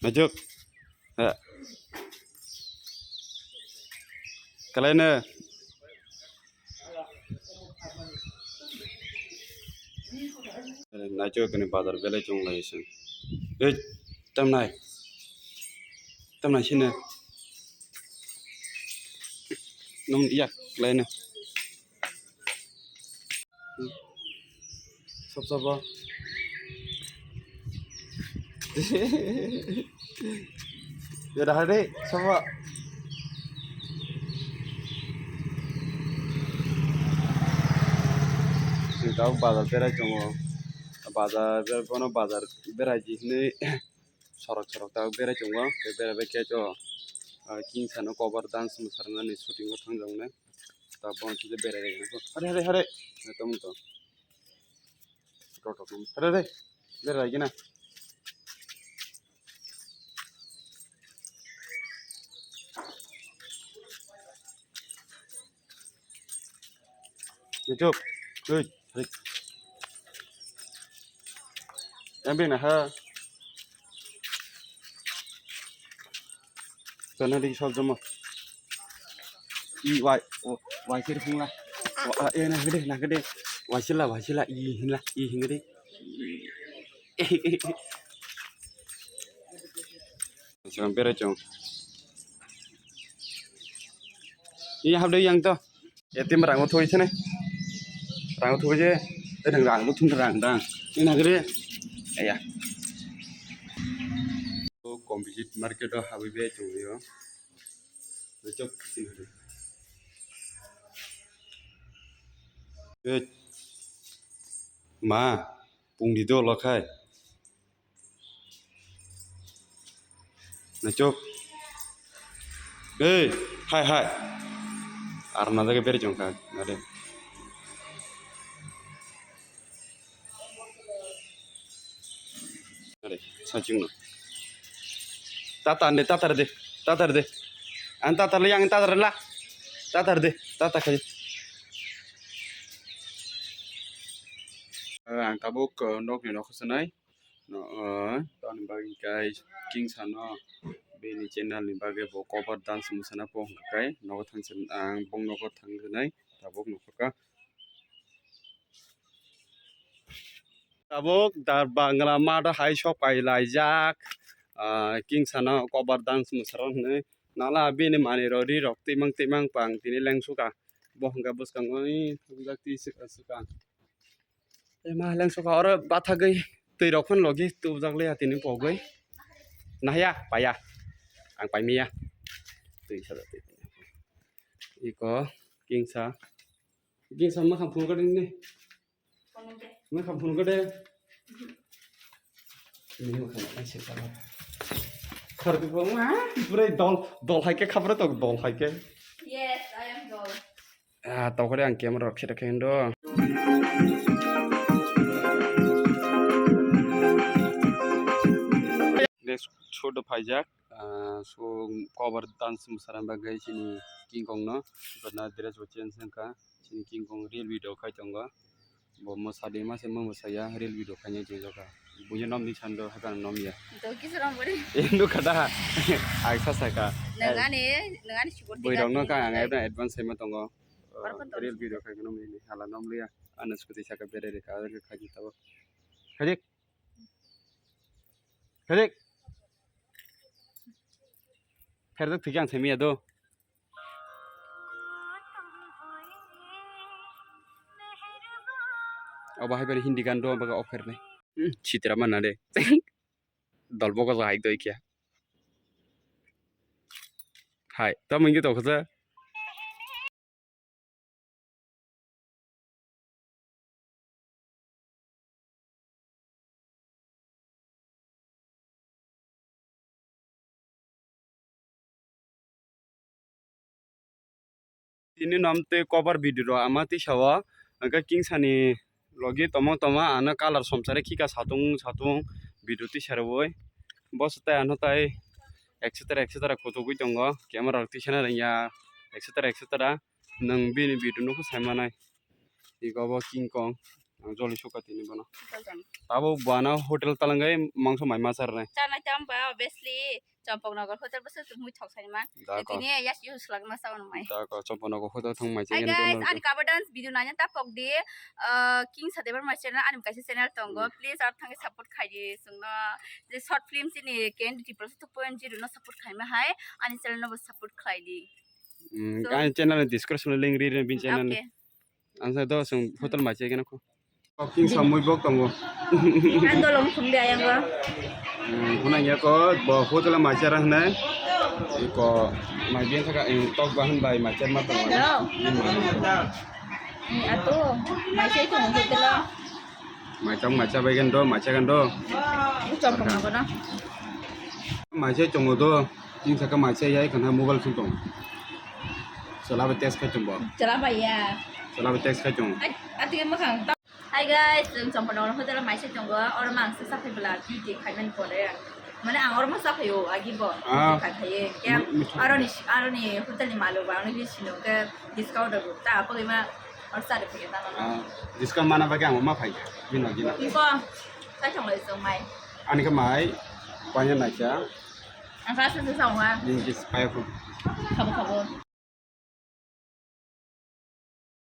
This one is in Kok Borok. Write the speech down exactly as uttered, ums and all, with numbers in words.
Majuk. Ha. Kalaina. Nacho kani bazar belai chong lai se. Ei, tamnai. Tamnai sini. Nung yak laina. Sop sop. Bera hari sop. Sini tau bazar berai tongo. Bazar bono bazar berai di hinui sorok sorok tau berai tongo. Tei berai bai khe to, ah, King Sano cover dance mwsarnani shooting o thang jong nai. Ta bon khe berai rega nai. Hare, hare, hare. Tamo to. Tok, tok, tok. Hare, hare. Berai rega nai. Nichuk. Ui, hare. Yang bina ha. Sana di sal jama. I wai, o, wai kiri phung la. O, a, e, na gede, na gede. Wai sila, wai sila, i hin la, i hin gede. Sekarang berai chong. Ini habde yang to. Yatim rang o thoi sene. Rang o thoi je. Eh, nang rang o thun rang dang. Ini na gede. Ya. Composite market o habwi be chong yo. Chok. Eh. Ma, pung di do lo khai. Nachok. Ei, hai, hai. Ar na jaga beri jong kha, ade. Ade, saching no. Tata ande, tata de, tata de. An tata le yang tata la. Tata de, tata khai. Ang tabuk, eh, nok ni nok sanai. No, eh, tamoni bagwi hwnkhe King Sano bini channel ni bagwi bo cover dance mwsana po hwnkhe nogo thangsa ang bong nogo thangwi tabuk nukha. Tabuk da Bangla mat hai sok pai laijak, ah, King Sano cover dance mwsarok hinwi nala bini manwi rok ri rok twimang twimang pang tini lengsuka bo hwnkhe bwskango thangjakti swkang swkang. Ema lengsuka oro bathagwi twi rok phano logi tubujak le atini pogwi. Nahya paya. Ang paimiya. Twi sa twi. Iko Kingsa. Kingsa makham phunukha de nini. Makham phunukha de. Nini makham ai se kala. Khar bi bo ma pura dol dol hai ke khabra to dol hai ke. Yes, I am dol. Ah, tokore ang camera rok seta khe do. Next shoot phaijak, ah, so cover dance mwsarang bagwi chini King Kong no, bana dress bo change wngkha, chini King Kong real video khai tongo, bo mwsadi ma se ma mwsaya real video khaina chengjakha, buino nom di sando hakan nom ya. To kisu rom bori. Endo kada, ai sa saka. Nangani, nangani support. Boi rok no ka ang advance ma tongo. Real video khai kono mini hala nom liya. Ano scooty saka bere re ka khai tabo. Khadik. Khadik. Khadik thik ang semiya do. Abo hai bani Hindi gan do baga offer ni. Chitra mana de. Dol bogo hai do ikya. Hai, tamo ingi to khasa. Tini nom tei cover video rok ama tisa o, hwnkhe King Sani logi tongma tongma ano colour somsari khika satung satung video tisa rwui, boso tei ano tei et cetera et cetera kutugui tongo, camera rok tisana rwngya, et cetera et cetera. Nwng bini video nukho sai manai. Iko bo King Kong. Joli suka tini bono. Hotel jani. Tabo buana hotel talangai mangso mai ma charnai. Charnai tamba obviously Champaknagar hotel bwswk tongmui thok saima. Da ko. Tini yes use lagma sa unmai. Da ko Champaknagar hotel thang mai. Hi chini guys, dono. Ani cover dance video nanya ta pok di. Uh, King Sadebar my channel, ani kaisa channel tongo. Hmm. Please ar thangwi support khai di sungno. Je short film chini K N D Triple two point zero no support khai ma hai. Ani channel no bo support khai di. Hmm, so, ani channel ni description link ri ri bin channel ni. Okay. Ang sa do sung hotel mai chai kena ko. King samui bok tongo. Ang dolong thum de ayang ba. Hmm, huna ya ko bo hotel mai chara hne. Ko mai bien thaka, eh, tok ba hwn bai mai char ma tongo. Hello. Hmm. Hmm, ato mai chai tongo hotel o. Mai tang mai cha bai gan do, mai cha gan do. Ucom pang ko na. Mai chai tongo do. King saka mai chai yai kana mobile sung tongo. Chala ba test khai tongo. Chala ba ya. Chala ba test khai tongo. Ai, ati mo khang. Hi guys, chwng Champaknagar hotel o mai se tongo. Oro mang se saphai bwla duty khaiman pore. Mane ang oro ma saphai o agi bo. Ah. Duty khai khai. Kya mi-, mi-, aro ni, aro ni hotel ni maluk ba, aro ni sino ke discount rok ta pagwi ma oro sa de pagwi ta no. Ah, discount mana bagwi ang ma phai. Gino, gino. Iko, sai thong lai chwng mai. Ani ka mai, panya naikha. Ang ka se se sa wa. Ning kis paya phu. Khabo khabo.